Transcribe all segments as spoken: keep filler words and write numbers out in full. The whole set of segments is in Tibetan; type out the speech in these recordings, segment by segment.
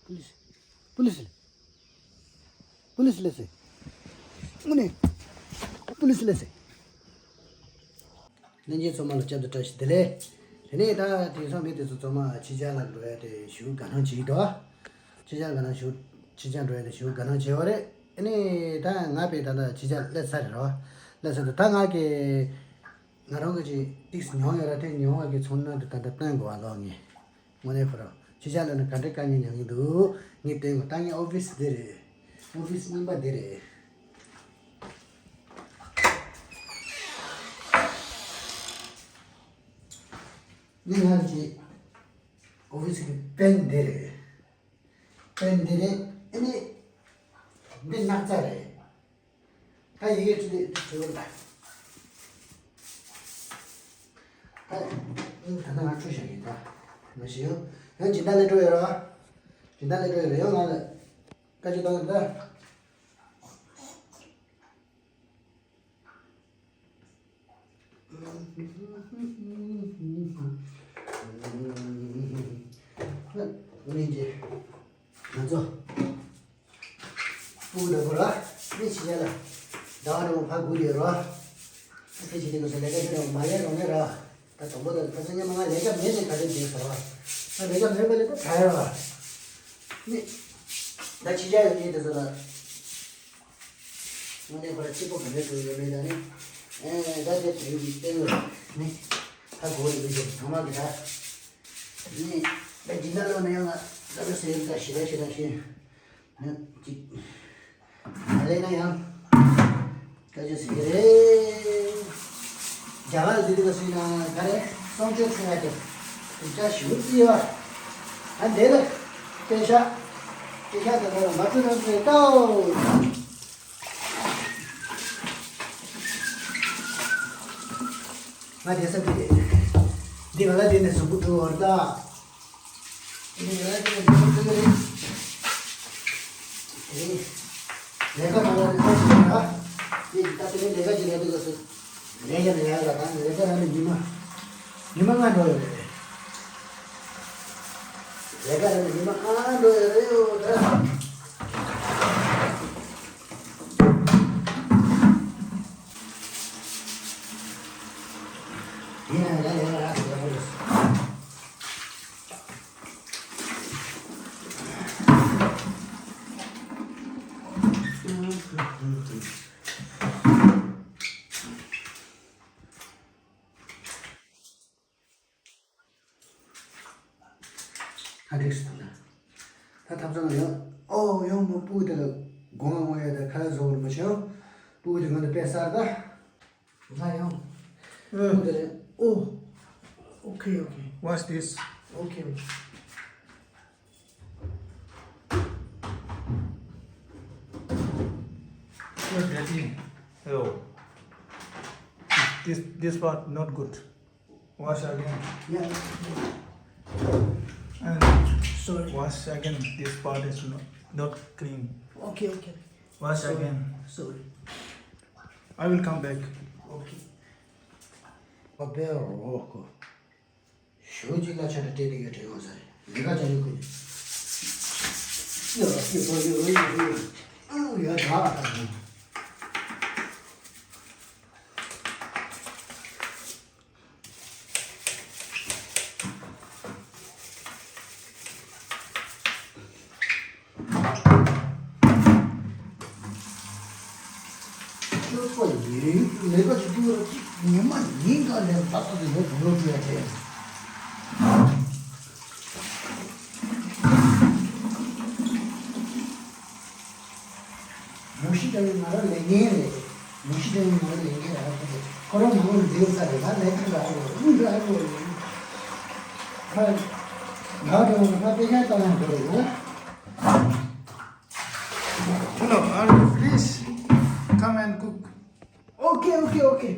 Police. Police. Police སླེབས་སོང་། དངོས་གནས། Police སླེབས་སོང་། ལྷན་རྒྱས་ཚང་མ་ལ་བསྐྱར་དུ་བཀྲ་ཤིས་བདེ་ལེགས། དེ་ནས་ད་དེང་སང་མི་དེ་ཚོ་ཚང་མ་ཕྱི་རྒྱལ་ལ་འགྲོ་ཡ་དེ་ཞེ་པོ་དགའ་སྣང་བྱེད་ཀྱི་འདུག་ཕྱི་རྒྱལ་དགའ་སྣང་ཞེ་པོ། ཕྱི་རྒྱལ་འགྲོ་ཡ་དེ་ཞེ་པོ་དགའ་སྣང་བྱེད་པ་རེད། ཨ་ནི་ད་ང་དཔེ་ད་ལྟ་ཕྱི་རྒྱལ་སླེབས་ཚར་རེད་རོ། སླེབས་ཚར་འདུག་ད་ང་གི་ང་རང་གི་ཅིག་ཏིགས་མྱོང་ཡོད་ར། དེ་མྱོང་བ་གི་ཚོར་སྣང་དེ་ད་ལྟ་སྟོན་དགོས་པ་ལོག་ངས། དངོས་གནས་ཁོ་རང་ཕྱི་རྒྱལ་ལ་ནི་ག་འདྲའི་དཀའ་ངལ་མྱངས་ཀྱི་འདུག་ངས་བསྟན་གོ་ད་ངའི་ཨོ་ཕིས་འདི་རེད། ཨོ་ཕིས་རྙིང་པ་འདི་རེད། འདི་ང་གི་ཨོ་ཕིས་ཀྱི་པེན་འདི་རེད། པེན་འདི་རེད། ཨ་ནི་འདི་སྣག་ཚ་རེད། ད་ཡི་གེ་བྲིས་ཏེ་བྲིས་པ་ལ། ད་ད་ལྟ་ང་འཁྲུད་བཞག་ཡིན་ད། མ་ཤེས་ཡོང་། ཡང་སྦྱིན་བདག་ལས་འགྲོ་ཡོད་ར། སྦྱིན་བདག་ལས་འགྲོ་ཡོད་ར། ཡང་ང་ལ་བཀའ་བཀྱོན་གཏོང་གི་ད། ཨ་ནི་ཀྱི་ང་ཚོ་སྤུ་གུ་དང་པོ་ལ་མི་ཕྱི་རྒྱལ་ལ་ཟླ་བ་དང་པོ་ཕར་སྒུག་ཡོད་ར། ཨ་ཕི་ཕྱི་ལི་ག་ས་ལས་ཀ་ཁྱོད་མ་ལས་རོགས་མེད་ར། ད་དང་པོ་དང་ཁ་སང་ཉི་མ་ང་ལས་ཀ་མེད་ནས་ག་རེ་བྱས་ཟེར་བ། ད་ལས་ཀ་མེད་པ་ལས་ད་ག་ཡོད་བ། ནི། ད་ཕྱི་རྒྱལ་ཡོད་མཁན་དེ་ཚོ་ལ། དངོས་གནས་ཁོ་ར་སྐྱིད་པོ་ག་འདྲ་འགྲོ་ཡོད་མེད་ད་ནི། ཨེ་ད་དེ་དེ་རིགས་ཀྱི་བསྟན་ཡོད་ནི། ད་གོ་རེ་མི་ཤེས་ཚང་མ་གི་ད། ནི། ད་སྦྱིན་བདག་ལོ་ན་ཡང་ང་ད་ལོ་ཟེར་ད་ཞེ་དྲག་ཞེ་དྲག་ཤེས། ནི་ཅིག་ད་ལས་ན་ཡང་། སྐད་ཆ་ཟེར་གི་རེད། རྒྱ་གར་འདི་འདི་ག་ཟེར་ན་ག་རེ་སྲུང་སྐྱོབ་ཚོང་ཡ་དེ་དེ་ཆ་ཞུ་ཙི་ཡོད། ཨ་འདི་ལ་སྐད་ཆ་སྐད་ཆ་དེ་ལ་མ་བཏུ་རང་ཚོས་ལྟའོ། ང་དེ་ས་འདི་རེད། འདི་ང་ལ་དེ་ནས་གཟུགས་པོ་འགྲོ་བར་ལྟ། ལས་ཀ་མང་བ་ལས་ཀ་བྱེད་ན། དེ་ད་དེ་ནས་ལས་ཀ་བྱེད་ན་དེ་ག་སུ། ལས་ཀ་ལས་ཡག་ལ་ད་ལས་ཀ་ར་ནི་ཉི་མ། ཉི་མ་ལྔ་འགྲོ་ཡོད་རེད། ལས་ཀ་ར་ནི་ཉི་མ་ལྔ་འགྲོ་ཡོད་རེད་ཡོད་ད། ཡིན་ན་ཡང་ལས་ཀ་ར་ཟེར་བ་རེད། ད་འགྲིག་སོང་ན། ད་ཐབ་ཚང་ལ་ཡང་ཨོ་ཡང་མོ་སྤུ་གུ་དེ་ལ་སྒོ་ང་ངོ་ཡ་ད་ཁ་ལག་བཟོ་བར་མ་བྱེད་ཨོ། སྤུ་གུ་དེ་ང་ད་དཔེ་གསར་ད། ང་ཡང་། ཨོ་དེ་ལ་ཨོ། Okay, okay. What's this? Okay, okay. You're dirty. Oh. This, this part not good. Wash again. Yeah. And sorry. Wash again. This part is not, not clean. Okay, okay. Wash again. Sorry. I will come back. Okay. ཞོ་གཅིག་ལ་ཆ་ད་སྤྲད་དེ་ཡོད་དྲན་ཡོང་ས་རེད། ལས་ཀ་བྱ་རྒྱུ་ཁུ་ནས། ཡོ་ཡོ་ཡོ་ཡོ་ཡོ། ཨང་ཡོ་ད་ད་ད། ཁྱོད་ཚོ་ཡིན་ལས་ཀ་བྱེད་རྒྱུ་ར་གཅིག་ཉི་མ་ཉིན་གང་ལས་ད་ལྟ་དེ་ལས་དུམ་བུ་བྲུ་ཡ་དེ། མུ་ཤི་ད་ཡིན་ང་རང་ལས་ངན་རེད། མུ་ཤི་ད་ཡིན་ང་རང་ལས་ངན་རེད། ཁོ་རང་མང་པོ་འདི་ཡོད་ས་རེད། ང་ལས་ཀ་ར་ཨ་རོ་ཨུ་ར་ཨ་རོ་ཡིན། ཁ་ང་རང་ང་པེ་ཤ་ཏང་ཡང་འགྲོ་རེད། Hello, uh, please come and cook. Okay, okay, okay.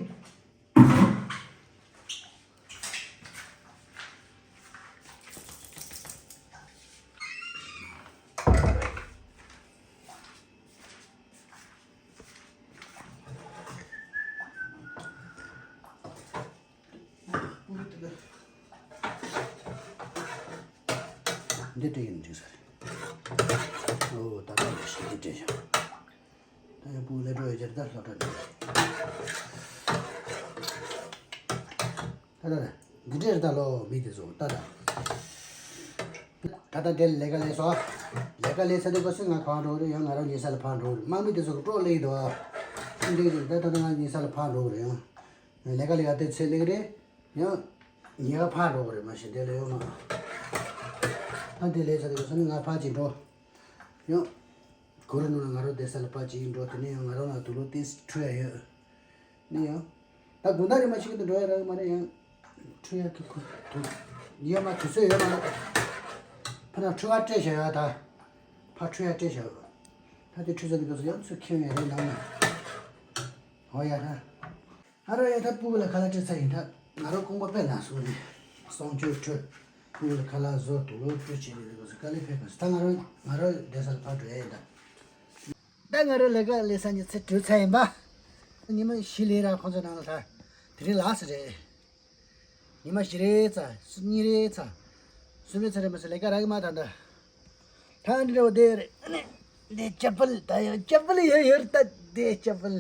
འདི་དེ་ཡིན་འགྲིག་ས་རེད། ཨོ་ད་ད་ལ་ཞིག་དེ་འདྲ་ཡ། ད་ཡང་སྤུ་གུ་ལས་འགྲོ་ཡོད་ཅེར་ད་སློབ་གྲྭ་འགྲོ། ད་ད་ད་འདི་འདྲ་རེད་ད་ལོ་མི་དེ་ཚོ་ད་ད། ད་ལྟ་དེ་ལས་ཀ་ལས་སོ། ལས་ཀ་ལས་ཚར་དུས་སྐབས་སུ་ང་ཕར་འགྲོ་རེད། ཡང་ང་རང་ཉལ་ས་ལ་ཕར་འགྲོ་རེད། དམག་མི་དེ་ཚོ་གི་ཀྲོག་ལེ་འདུག་ཨ་འདི་ད་ད་ད་ང་ཉལ་ས་ལ་ཕར་འགྲོ་རེད། ཡང་ལས་ཀ་ལས་ཀ་དེ་ཚེ་ལེགས་རེད། ཡང་ཉལ་ཁ་ཕར་འགྲོ་རེད། མ་གཞི་དེ་ལ་ཡོང་མ། ཨ་དེ་ལས་ཚར་དུས་སྐབས་སུ་ནི་ང་ཕར་ཅིག་འགྲོ། ཡང་གུ་རུ་ནང་ལ་ང་རང་བསྡད་ས་ལ་ཕར་ཅིག་འགྲོ། དེ་ནས་ཡང་ང་རང་ལ་དུག་ལོག་ཏིས་འཁྲུ་ཡ་ཡོད། ནི་ཡང་། ད་དགོང་དག་རེ་མ་ཞིག་ཏུ་འགྲོ་ཡ་རག་མ་རེད། ཡང་འཁྲུ་ཡ་གི་ཁུ་དུ་ཡོད་མ། དུས་ཚོད་ཡོད་མ་རེད། ཕ་ན་འཁྲུ་བ་སྤྲད་བཞག་ཡོད་ད། ཕ་འཁྲུ་ཡ་སྤྲད་བཞག་ཡོད། ད་དེ་འཁྲུ་ཚར་དུས་སྐབས་སུ་ཡང་ཚུར་ཁྱེར་ཡོང་ཡ་རེད་ནང་ན། འོ་ཡ་ད། ཨ་རོ་ཡ་ད་སྤུ་གུ་ལ་ཁ་ལག་སྤྲད་ཚར་ཡིན་ད། ང་རང་ཁང་པ་དཔེ་ལ་སོང་ནས་གསང་སྤྱོད་འཁྲུ། སྤུ་གུ་ལ་ཁ་ལག་བཟོ། དུག་ལོག་འཁྲུ་བྱས་ནས་དེ་སྐབས་སུ་དཀའ་ལས་ཕེབས་པ་སོང་། ད་ང་རང་ང་རང་བསྡད་ས་ལ་ཕར་འགྲོ་ཡ་ཡིན་ད། ད་ང་རང་ལས་ཀ་ལས་ས་ཉི་ཚེ་གྲོལ་ཚར་ཡིན་པ། ཉི་མ་བཞི་ལས་ར་ཁོང་ཚོ་ནང་ལ་ད། དེ་རིང་ལགས་སུ་རེད། ཉི་མ་བཞི་རེ་ཚ། གཉིས་རེ་ཚ། གསུམ་རེ་ཚ་རེ་མ་ཟད་ལས་ཀ་རག་གི་མ་ད་ད། ད་འདི་འདྲ་བོ་དེ་རེད། ཨ་ནི་འདི་ཅ་པལ་ད་ཡང་ཅ་པལ་ཡོད་ཡོད་རེད་ད། འདི་ཅ་པལ།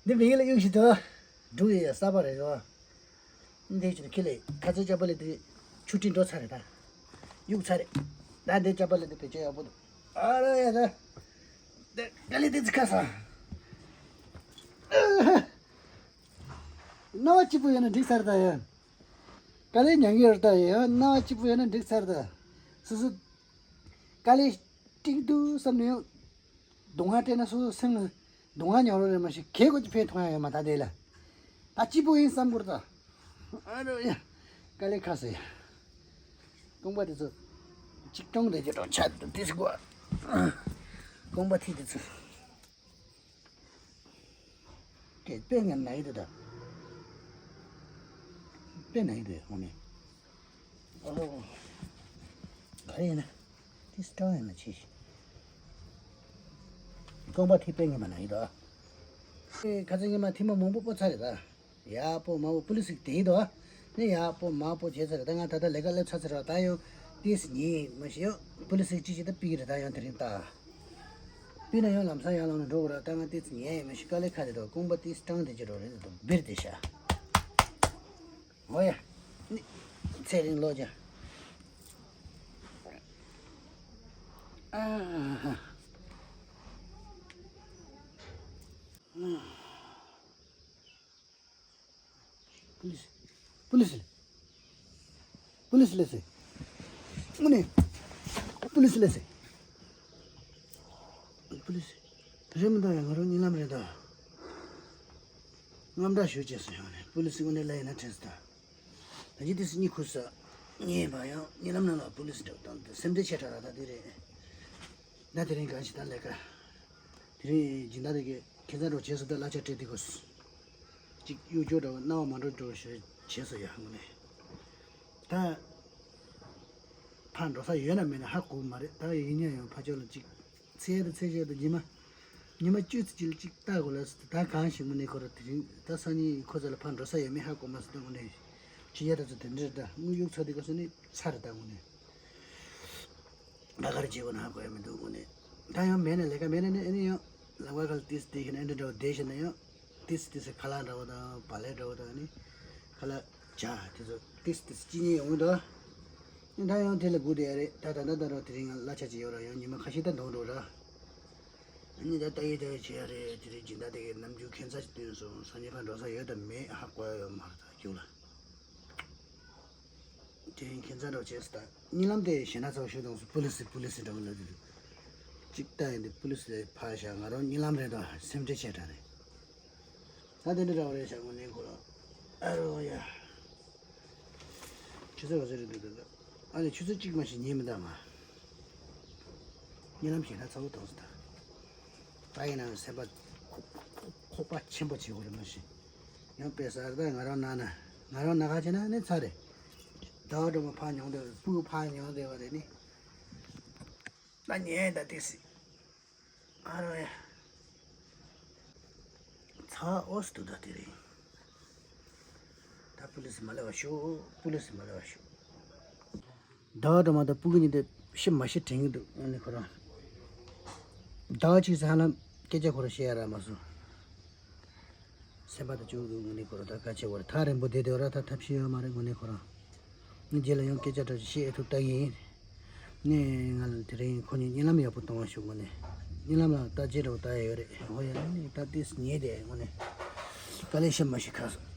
འདི་མི་ཡིན་ལ་གཡུག་ཞིག་ཏུ། འབྲུག་ཡོད་ཡ་གསར་པ་རེད་ཡོ། འདི་ཅི་ཁི་ལེ་ཁ་ཚོད་ཅ་པལ་འདི་ཆུ་ཁྲི་འགྲོ་ཚར་རེད་ད། གཡུག་ཚར་རེད། ད་འདི་ཅ་པལ་འདི་བེད་སྤྱོད་ཡག་པོ་འདུག་ཨ་རོ་ཡ་ད། འདི་དཀའ་ལས་དེ་ཚི་ཁ་ས། སྣང་བ་སྐྱིད་པོ་ཡོད་ན་འགྲིག་ས་རེད་ད་ཡ། དཀའ་ལས་མྱངས་ཡོད་རེད་ད་ཡ། སྣང་བ་སྐྱིད་པོ་ཡོད་ན་འགྲིག་ས་རེད་ད། སོ་སོ་དཀའ་ལས་འགྲིག་འདུག་བསམ་ནས་ཡང་སྡུག་བསྔལ་སྤྲད་ན་སོ་སོ་སེམས་ལ་སྡུག་བསྔལ་མྱོང་རོགས་རེད། མ་གཞི་གལ་དགོས་ཀྱི་ཕན་ཐོགས་ཡ་ཡོད་མ་ད་དེ་ལ། ད་སྐྱིད་པོ་ཡིན་བསམ་དགོས་རེད་ད། ཨ་རོ་ཡ། དཀའ་ལས་ཁག་སོ་ཡ། རྐང་པ་དེ་ཚོ་གཅིག་གྲོང་དེ་ཅི་གྲོང་ཆ་དེ་ཚོ་གོ། རྐང་པ་ཐིག་དེ་ཚོ། དེ་དཔེ་ངན་ན་ཡི་དེ་ད། དཔེ་ན་ཡི་དེ་ཧོ་ནི། ཨོ། ག་རེ་ཡིན་ན། དེ་སི་ཏྲང་ཡིན་ན་ཆེ་ཤི། རྐང་པ་ཐིག་དཔེ་ངན་པ་ན་ཡི་དོ། ཨེ་ཁ་ཚ་ངན་མ་ཐིག་མ་མང་པོ་སྤོ་ཚར་རེད་ད། ཡག་པོ་མང་པོ་པུ་ལི་སི་དེ་ཡི་དོ། ནི་ཡག་པོ་མང་པོ་བྱས་ཚར་རེད་ད། ང་ད་ལྟ་ལས་ཀ་སླེབས་ཚར་ཚར་ར་ད་ཡང་ཏིས་ཉིན་མ་ཤི་ཡང་པུ་ལི་སི་ཅི་ཅི་ད་པི་གི་རེད་ད། ཡང་དེ་རིང་ད། པི་ན་ཡང་ལམ་སང་ཡང་ལངས་ནས་འགྲོ་དགོས་ར། ད་ང་ཏིས་ཉིན་མ་ཤི་དཀའ་ལས་ཁ་དེ་དོ། རྐང་པ་ཏིས་སྟྲང་དེ་ཅི་འགྲོ་རེད་དོ་བིར་དེ་ཤ། འོ་ཡ། ནི། ཚེ་རིང་ལོ་ཇ། ཨ་ཧ། ཨ། པུ་ལི་སི། པུ་ལི་སི། པུ་ལི་སི་ལེ་སི། དངོས་གནས། པུ་ལི་སི་ལེ་སི། པུ་ལི་སི། རེད་མི་འདུག་ཡ། ང་རང་གཉིད་ལམ་རེད་ད། དངངས་སྐྲག་ཞུ་བྱས་སོང་ཡང་ནས་པུ་ལི་སི་དངོས་གནས་ལ་ཡིན་ན་དྲན་སོང་ད། ད་ཅི་དེ་སི་གཉིད་ཁུག་ས། ངས་བ་ཡང་གཉིད་ལམ་ནང་ལ་པུ་ལི་སི་འདྲ་བ་དང་སེམས་ཁྲལ་ཆེ་དྲགས་ར་ད་དེ་རེད། ད་དེ་རིང་གང་ཞིག་ད་ལས་ཀ། དེ་རིང་སྦྱིན་བདག་དེ་གས་ཁྱེད་ཚ་འགྲོ་བྱས་སོ་ད་གླ་ཆ་སྤྲད་དེ་གོ། ཅིག་གཡུག་སྐྱོར་འདྲ་བོ་སྣང་བ་མ་འགྲོ་འགྲོ་ཞེས་བྱས་སོ་ཡ་ངོ་ནས། ད། ཕར་འགྲོ་ས་ཡོད་ན་མེད་ན་ཧ་གོ་མ་རེད། ད་ཡིན་ཡང་ཡང་ཕར་ཕྱོགས་ལ་ཅིག་ཚེ་ཡ་དང་ཚེ་ཤོག་དང་ཉི་མ། ཉི་མ་བཅུ་ཙམ་ཅིག་ལ་ཅིག་ལྟ་དགོས་ལ་ཟེར་ད་གང་ཞིག་ངོ་ནས་ཁོ་ར་དེ་རིང་ད་སང་ཉིན་ཁོ་ཚོ་ལ་ཕར་འགྲོ་ས་ཡོད་མེད་ཧ་གོ་མ་སོང་ད་ངོ་ནས། ཕྱི་ཡ་ད་ཚོ་དེ་འདྲ་རེད་ད། དངུལ་གཡུག་ཚར་དུས་སྐབས་སུ་ནི་ཚར་རེད་ད་ངོ་ནས། ད་ག་རེ་བྱེད་དགོས་ན་ཧ་གོ་ཡ་མི་འདུག་དངོས་གནས། ད་ཡང་མེད་ན་ལས་ཀ་མེད་ན་ནི་ཨ་ནི་ཡང་ལམ་ཁ་ཁ་ལ་ཏིས་ཏིས་ཁྱེད་ཨེ་འདྲ་འདྲ་བོ་བསྡད་བཞག་ན་ཡང་ཏིས་ཏིས་ཁ་ལག་འདྲ་བོ་དང་བག་ལེབ་འདྲ་བོ་དང་ནི་ཁ་ལག་ཇ་དེ་ཚོ་ཏིས་ཏིས་ཅི་ཉིད་ཡོང་གི་འདུག་ཨ་ནི་ད་ཡང་དེ་ལ་སྒུག་བསྡད་ཡ་རེད། ད་ད་ད་ད་རོ་དེ་རིང་ང་གླ་ཆ་ཅིག་ཡོད་ར། ཡང་ཉི་མ་ཁ་ཤས་ད་འདུག་འགྲོ་ར། ཨ་ནི་ད་ལྟ་ཡི་ད་ཡི་བྱེད་ཡ་རེད། དེ་རིང་སྦྱིན་བདག་དེ་གའི་ནམ་རྒྱུན་ཁྱད་མཚར་ཞིག་བཏོན་སོང་། སང་ཉིན་ཕར་འགྲོ་ས་ཡོད་དམ་མེད་ཧ་གོ་ཡ་ཡོད་མ་རེད་ད་རྒྱུགས་ལ། དེ་རིང་ཁྱེད་ཚ་འདྲ་བྱས་སོ་ད། གཉིད་ལམ་དེ་ཞེ་ན་ཚ་བ་ཞུ་དང་སུ་པུ་ལི་སི་པུ་ལི་སི་འདྲ་བོ་ལབ་དུས། གཅིག་ལྟ་ཡིན་དེ་པུ་ལི་སི་ལ་ཕར་བཞག་ང་རང་གཉིད་ལམ་རེད་དོ། སེམས་ཁྲལ་ཆེ་དྲགས་རེད། ད་དེ་འདྲ་འདྲ་བོ་རེད་བཞག་ངོ་ནས་ཁོ་རང་། ཨ་རོ་ཡ། ཆུ་ཚོད་ག་ཚོད་རེད་འདུག་ད་ལ། ཨ་ནི་ཆུ་ཚོད་གཅིག་མ་ཞིག་ཉལ་མི་འདུག་ང་། གཉིད་ལམ་ཞེ་ན་ཚ་བོ་དང་སུ་ད། ད་ཡིན་ན་སེམས་པ་ཁོག་ཁོག་ཁོག་པ་ཆེན་པོ་བྱེད་དགོས་རེད་མ་གཞི། ཡང་དཔེ་གསར་ད་ང་རང་ན་ན། ང་རང་ན་ཁ་བྱས་ན་ནི་ཚར་རེད། ཟླ་བ་སྒྲོལ་མ་ཕར་མྱོང་བསྡད་པ་རེད། སྤུ་གུ་ཕར་མྱོང་བསྡད་པ་རེད་ནི། ད་ཉལ་ད་ཏིག་སི། ཨ་རོ་ཡ། ཚ་བ་ཨོ་སི་འདུག་ད་དེ་རིང་། ད་པུ་ལི་སི་མ་སླེབས་པ་ཞུ། པུ་ལི་སི་མ་སླེབས་པ་ཞུ། ཟླ་བ་སྒྲོལ་མ་དང་སྤུ་གུ་གཉིས་དེ་ ཤི་མ་ཤི་དྲན་གྱི་འདུག་དངོས་གནས་ཁོ་རང་། ཟླ་བ་གཅིག་ཙམ་ཧ་ལམ་སྐད་ཆ་ཁོ་རང་བཤད་ཡ་རག་མ་སོང་། སེམས་པ་དང་བཅུག་འདུག་དངོས་གནས་ཁོ་རང་ད་ག་ཆེ་བར་ཐག་རིང་པོ་བསྡད་དེ་བ་ར་ད་ཐབས་ཤེས་ཡོད་མ་རེད་དངོས་གནས་ཁོ་རང་། ངས་རྗེས་ལ་ཡང་སྐད་ཆ་འདྲ་ཞིག་བཤད་ཐུབ་ལྟ་གི་ཡིན། ནས་ང་ལ་དེ་རིང་ཁོ་གཉིས་གཉིད་ལམ་ཡག་པོ་གཏོང་བ་ཞུ་དངོས་གནས། གཉིད་ལམ་ལ་ལྟ་ཅི་འདྲ་བོ་ལྟ་ཡ་ཡོད་རེད་ཧོ་ཡ་ནི་ད་ཏིས་ཉེས་དེ་དངོས་གནས། དཀའ་ལས་ཤི་མ་ཤི་ཁ་སོང་།